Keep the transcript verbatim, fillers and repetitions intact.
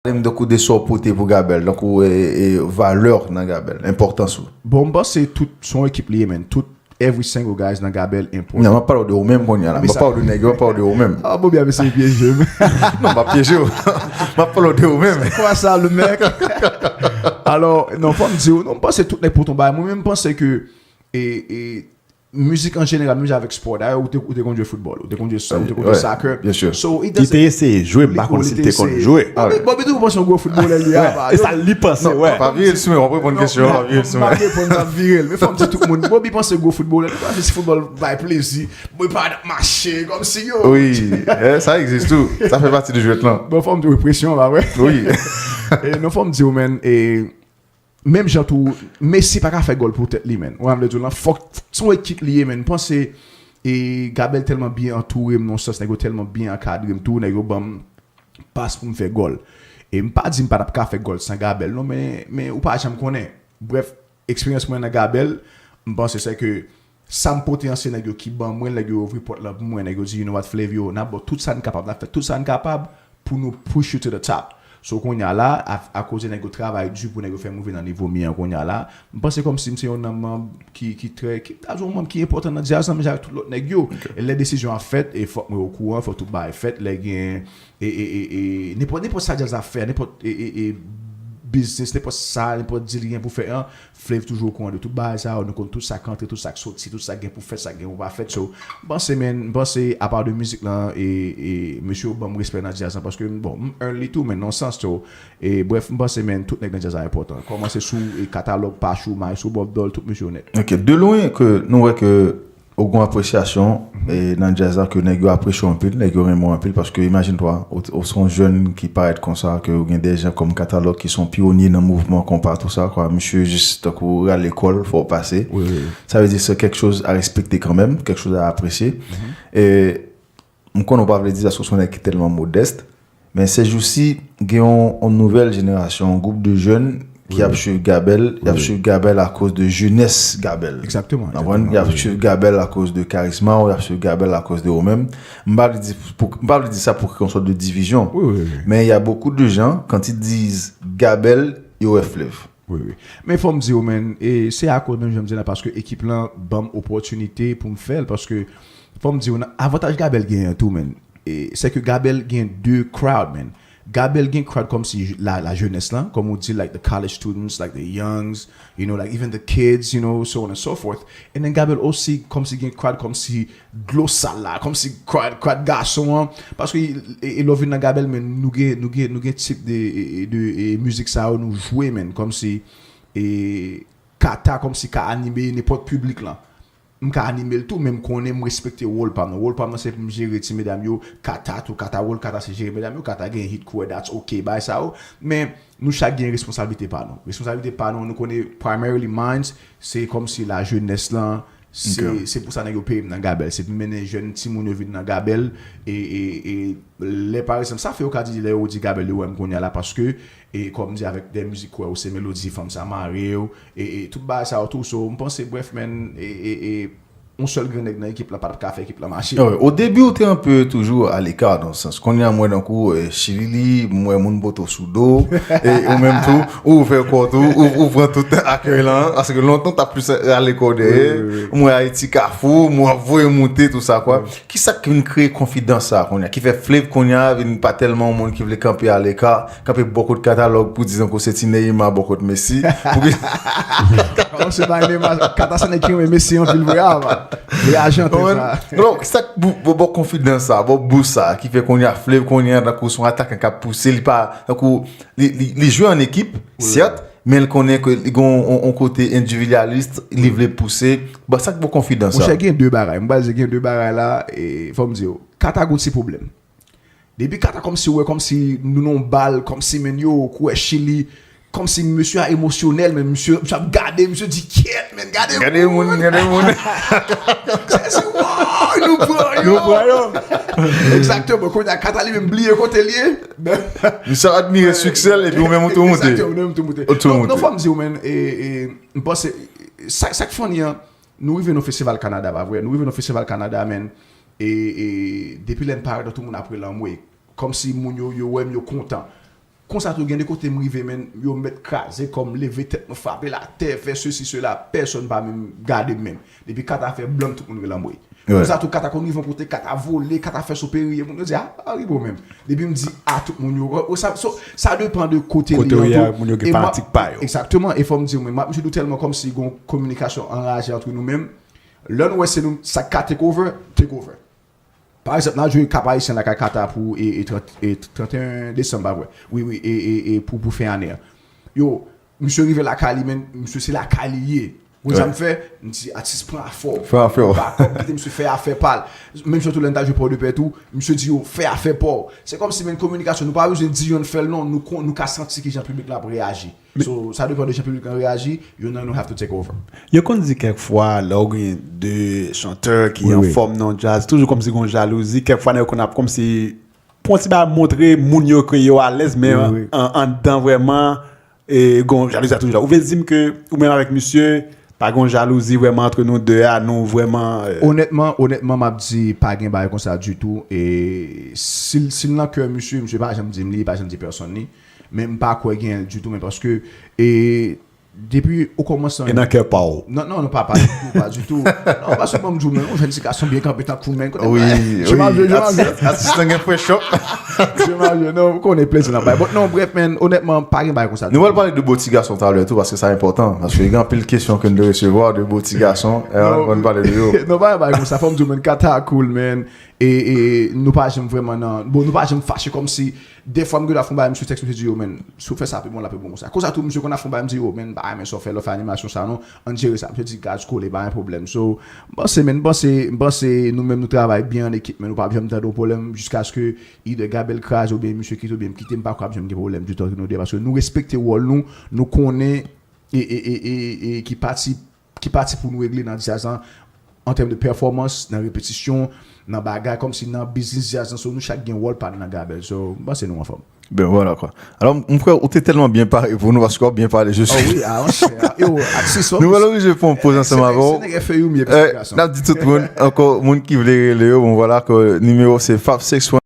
Pale m tankou de sa w pote pou Gabel, tankou e, e, valè nan Gabel, enpòtans ou. Bon, m panse tout se yon ekip li ye, man. Tout, every single guys nan Gabel enpòtan. Non, m ap pale w de ou menm kounye a la. M ap pale w de nèg yo, m ap pale w de ou menm. Ah, bon, byen, mesye pyeje m. Non, m ap pyeje w. M ap pale w de ou menm. Kwa sa, le mec? Alò, non, fò m di w, non, m panse tout nèg pote yon bagay. Mwen menm, m panse ke e, e, mizik an jeneral, menm jan avèk spò. Dayè, ou te, ou te konn jwe foutbòl, ou te konn jwe, ou te konn jwe soccer. Byen si. So, it Li te eseye jwe, m pa konn si l te konn jwe. Bobby, Bobby toujou panse yon gwo foutbolè li a. E sa li panse, wè. Pa vire l sou mwen, w ap reponn kesyon, pa vire l sou M pa mwen. reponn, m ap vire l. Men fò m di tout moun, Bobby panse gwo foutbolè, li panse si foutbòl bay plezi. Bobby pa mache, kòmsi yo. Wi, eh, sa egzis tou. Sa fè pati de jwèt lan. Bon, fò m di w presyon, pa vre? Wi. E non, fò m di w, man, e menm jan tou, Messi pa ka fè gòl pou tèt li, man. Ou wè, m vle di w lan, fòk se yon ekip li ye, man. M panse e Gabel tèlman byen antoure m, nan sans, nèg yo tèlman byen ankadre m tou, nèg yo ban m pas pou m fè gòl. E m pa di m pa t ap ka fè gòl san Gabel, non, men, men ou pa janm konnen. Brèf, eksperyans mwen nan Gabel, m panse se ke sa m pote an, se nèg yo ki ban mwen, nèg yo ouvri pòt lan pou mwen, nèg yo di, you know what, Flavio, n ap ba w tout sa n kapab, n ap fè tout sa n kapab pou nou push you to the top. So, kounye a la, a, akoz de nèg yo travay di pou nèg yo fè m rive nan nivo m ye an kounye a la, m panse kòmsi m se yon nan manm ki, ki trè, ki, ta di yon manm ki enpòtan nan djaz lan, menm jan avèk tout lòt nèg yo. E lè desizyon ap fèt, e fòk mwen okouran, fòk tout bagay fèt, lè gen, e, e, e, e, nenpòt, nenpòt sa djaz ap fè, nenpòt, e, e, e, biznis, nenpòt sa, nenpòt deal gen pou fè an, Flav toujou okouran de tout bagay sa yo, nou konn tout sa k antre, tout sa k soti, tout sa k gen pou fèt, sa k gen pou pa fèt. So, m panse, man, m panse, apa de mizik lan, e, e, mesye yo ban m respè nan djaz lan, paske, bon, m earn li tou, men nan sans, so, e, brèf, m panse, man, tout nèg nan djaz la enpòtan. Kòmanse sou, e, katalòg Pachou, Maestro Bob Dol, tout mesye yo nèt. Ok, de lwen ke nou wè ke ou gen apresyasyon e nan djaz la ke nèg yo apresye w anpil, nèg yo renmen w anpil, paske imajine twa, ou, ou se yon jèn ki parèt konsa, ke ou gen de jan kòm katalòg ki se yon pyonye nan mouvman konpa, tou sa, kwa. Misye jis tankou rale kò l, fò w pase. Wi, wi. Sa vle di se kèk choz a respekte kanmenm, kèk choz a apresye. E m konnen w pa vle di sa, paske w se yon nèg ki tèlman modès, men se jousi, gen yon, yon nouvèl jenerasyon, yon gwoup de jèn ki ap swiv Gabel, y ap swiv Gabel akoz de jenès Gabel. Exactement, Ou konprann? Y ap swiv Gabel akoz de karizma w, y ap swiv Gabel akoz de ou menm. M pa vle di pou, m pa vle di sa pou kre yon sòt de divizyon. Wi, wi, wi. Men y a beaucoup de gens, quand ils disent Gabel, yo wè Flav. Wi, wi. Men fò m di w, man, e se akoz menm jan m di la, paske ekip lan ban m opòtinite pou m fè l, paske fò m di w, nan avantaj Gabel genyen tou, man, e se ke Gabel gen de crowd, man. Gabel gen crowd kòmsi la, la jeunesse lan, kòm ou di, like the college students, like the youngs, you know, like even the kids, you know, so on and so forth. And then Gabel osi kòmsi gen crowd kòmsi dlo sal la, kòmsi crowd, crowd gason an, paske e, e lè w vin nan Gabel, men nou gen, nou gen, nou gen tip de, e, e, de, e, mizik sa yo nou jwe, man, kòmsi e, Kata kòmsi ka anime nenpòt piblik lan. M ka anime l tou, men m konnen m respekte wòl pa m nan. Wòl pa m nan se pou m jere ti medam yo, Kata tou, Kata wòl Kata se jere medam yo, Kata gen hit kouwè, that's ok, bagay sa yo. Men nou chak gen responsablite pa nou. Responsablite pa nou, nou konnen primarily mine, se kòmsi la jeunesse lan, se se pou sa nèg yo peye m nan Gabel. Se pou m mennen jèn timoun yo vin nan Gabel, e, e, e lè pa egzanp, sa fè yo ka di, lè yo di Gabel, yo wè m kounye a la, paske e kòm di avèk de mizik kwè ou se melodi fanm sa mare w, e, e tout bagay sa yo tou. So, m panse, brèf, man, e, e, e yon sèl grenn nèg nan ekip la pa t ap ka fè ekip la mache. Au début, ou te un peu toujours à l'écart, dans le sens, kounye a m wè tankou e, Chilili, m wè moun pote w sou do, e ou menm tou, ou ouvè kò w tou, ou, ou pran tout akèy lan, paske lontan w t ap plis rale kò dèyè, m wè Ayiti Kafou, m wè w ap voye moute, tou sa, kwa. Kisa k vin kreye konfidans sa a kounye a? Ki fè Flav kounye a vin pa tèlman yon moun ki vle kanpe aleka, kanpe bò kot katalòg pou di tankou se ti Neymar bò kot Messi. Pou ki Kòman se bay Neymar, Kata se nèg ki renmen Messi anpil vre a, man. Vle ajante sa. Non, kisa k bou- bò, bò konfidans sa, bò bous sa, ki fè kounye a Flav kounye a tankou se yon atakan k ap pouse, li pa, tankou, li, li, li jwe an ekip, sèt, men l konnen ke li gen yon, yon kote endivyalis, li vle pouse. Bon, sa k bò konfidans sa. Monchè, gen de bagay. M pral di gen de bagay la, e fò m di w, Kata gon ti pwoblèm. Depi Kata kòmsi ou wè, kòmsi nou nan yon bal, kòmsi men yo, kouwè Chili, kòmsi mesye a emosyonèl, men mesye, mesye ap gade, mesye di, kyèt, men gade Gade moun, gade moun. Se si, wow, nou pran yo. Nou pran yo. Exactement. Kounye a Kata li menm bliye kote l ye. Misye admire siksè l, epi ou menm ou tou moute. Exactement, ou menm tou moute. Ou tou Non, moute. Non, fò m di w, man, e, e, m panse, sa, sa k funny an, nou rive nan festival Kanada, pa vre? Nou rive nan festival Kanada, man, e, e depi lè n parèt, tout moun ap rele anmwe. Kòmsi moun yo, yo wè m, yo kontan. Konsa tou, gen de kote m rive, menn, yo mèt kraze kò m, leve tèt mwen, frape l atè, fè sesi, sela, pèsonn pa menm gade m menm. Depi Kata fè blanm, tout moun rele anmwey. Konsa tou, Kata konn rive yon kote, Kata vole, Kata fè sou periye, moun yo di, "A, Aribo menm." Depi m di a tout moun yo, o, sa, so, sa depann de kote li an tou. Kote moun yo gen fanatik pa yo. Egzakteman, e fò m di w, men, m ap toujou tèlman kòmsi gon kominikasyon anraje antre nou menm. Lè nou wè se nou, sa ka take over, take over. Pa egzanp, n a jwe Kap Ayisyen lakay Kata pou e, e, trant, e, trant e en desanm, pa vre? Wi, wi, e, e, e pou, pou fen ane an. Yo, misye rive lakay li, men misye se lakay li ye. Ou konn sa m fè? M di, atis, pran afè w. Pran afè w. Pa kòm kite misye fè afè pa l. Menm jan tou lè n ta jwe Pòdepè tou, misye di, yo, fè afè pa w. Se kòmsi, men, kominikasyon, nou pa bezwen di yonn fè l non, nou, kon, nou ka santi kijan piblik la ap reyaji. So, sa depann de jan piblik lan reyaji, youn nan nou have to take over. Yo konn di kèk fwa, lè w gen de chantè ki anfòm nan djaz, toujou kòmsi gon jalouzi, kèk fwa nèg yo konn ap kòmsi pran ti bagay montre moun yo ke yo alèz, men an, anndan vrèman, e, gon jalouzi a toujou la. Ou vle di m ke ou menm avèk misye, pa gon jalouzi vrèman antre nou de a, nou vrèman, e, Onètman, onètman, m ap di pa gen bagay konsa ditou. E si l, si l nan kè misye, misye pa janm di m li, pa janm di pèsonn li. Men m pa kwè gen ditou, men paske, e, depi okòmansman. E nan kè pa w? Non, non, non, pa, pa ditou, pa ditou. Non, paske ban m di w, men, yon jèn ti gason byen kanpe tankou w, men, kote. Wi, wi. Atis, atis lan gen fresh up. Non, ou konnen plezi nan bay. But non, bref, men, onètman, pa gen bagay konsa. Nou pral pale de bo ti gason talè tou, paske sa enpòtan. Paske gen anpil kesyon ke n te resevwa de bo ti gason. E, nou pral pale de yo. Non, pa gen bagay konsa, fò m di w, men, Kata cool, men. E, e nou pa janm vrèman nan, bon, nou pa janm fache kòmsi, dèfwa m gen dwa fè yon bagay, misye tèks, misye di, "Yo, men, si w fè sa pi bon, l ap pi bon konsa." Konsa tou, misye konn ap fè yon bagay, m di, "Yo, men, m pa renmen sa w fè, lè w fè animasyon sa non, ann jere sa." Misye di, "Gaz kole, pa gen pwoblèm." So, m panse, men, m panse, m panse nou menm nou travay byen an ekip, men nou p ap janm tande yon pwoblèm jiskaske either Gabel kraze oubyen misye kite oubyen m kite, m pa kwè ap janm gen pwoblèm ditou ant nou de, paske nou respekte wòl nou, nou konnen e, e, e, e, e ki pati ki pati pou nou regle nan djaz lan, an tèm de pèfòmans, nan repetisyon, nan bagay, kòmsi nan biznis djaz lan, so nou chak gen wòl pa n nan Gabel. So, m panse nou anfòm. Ben voilà quoi. Alò, m kwè ou te tèlman byen pare pou nou, paske w ap byen pale, je suis. Oh wi, a, monchè, a, yo, atis, nou pral oblije pran yon poz ansanm avè w. Se nèg F A U m ye, pitit gason. N ap di tout moun, ankò, moun ki vle rele yo, bon, voilà, ke nimewo se five six one.